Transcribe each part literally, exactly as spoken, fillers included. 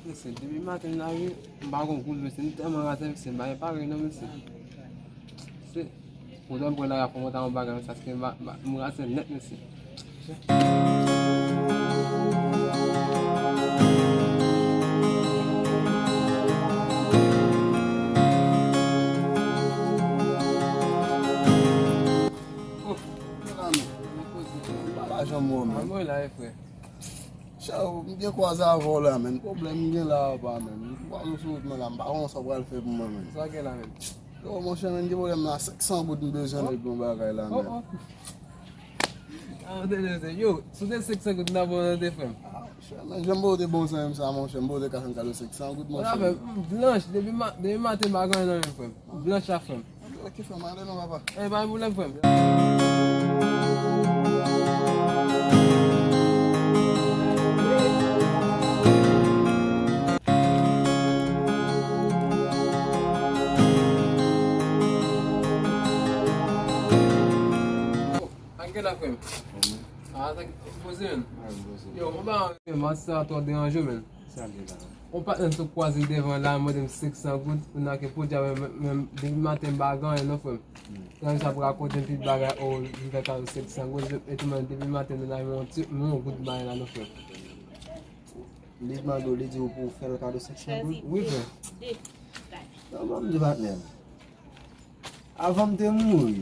Mesye, depi maten m lave, m pa gon goud, mesye. M tèlman razè, mesye, m pa gen parèy non, mesye. Se, pou lè m pran lari a, fò m ta yon bagay, mesye, paske m, m, m razè nèt, mesye. Oh, mezanmi, mwen koze. Pa la janm wè, man. Mwen la, frè. Chè, m byen kwaze avè w la, menn. Pwoblèm m gen la a pa, menn. M kwaze w sou wout mwen la, m pa konn sa w pral fè pou mwen, menn. Sa w gen la, menn? Yo, monchè, menn, gen pwoblèm la, senk san goud m bezwen nèg yon bagay la, menn. Oh, oh. Ah, tande, tande. Yo, si w te senk san goud, m ta ba w nan te, frè m. Ah, monchè, menn, jan m ba w te bon zanmi m sa, monchè, m ba w te ka fè m kado senk san goud, monchè. Wala, frè m, m blanch, depi ma-, depi maten m pa gen anyen nan men m, frè m. M blanch la, frè m. Ok, frè m, ale non, papa. Eh, pa gen pwoblèm, frè m. Ann gen la, frè m. Ah, sa ki poze, menn. Yo, mwen pa, frè m, sa twò deranje, menn. Sa l ye la? On patnè m sot kwaze devan la, mande m senk san goud, kounye a ke podyab, menm, menm, depi maten m pa gen anyen non, frè m. Frè m sa ap rakonte m tout bagay, o, li fè kado senk san goud, epi menm depi maten m la, men yon ti, men yon goud bay la non, frè m. Li mande w, li di w pou w fè l kado senk san goud? Wi, frè m. Non, ban m di patnè m. Avan m te mouri.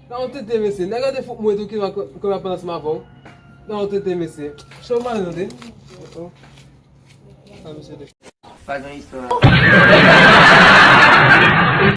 Nan yon tete, mesye. Nèg yo te fout mouri tou ki nan kòmans ansanm avè w. Nan yon tete, mesye. Chòmaj, tande. Oh, oh. Sa, mesye, te. Pa gen istwa.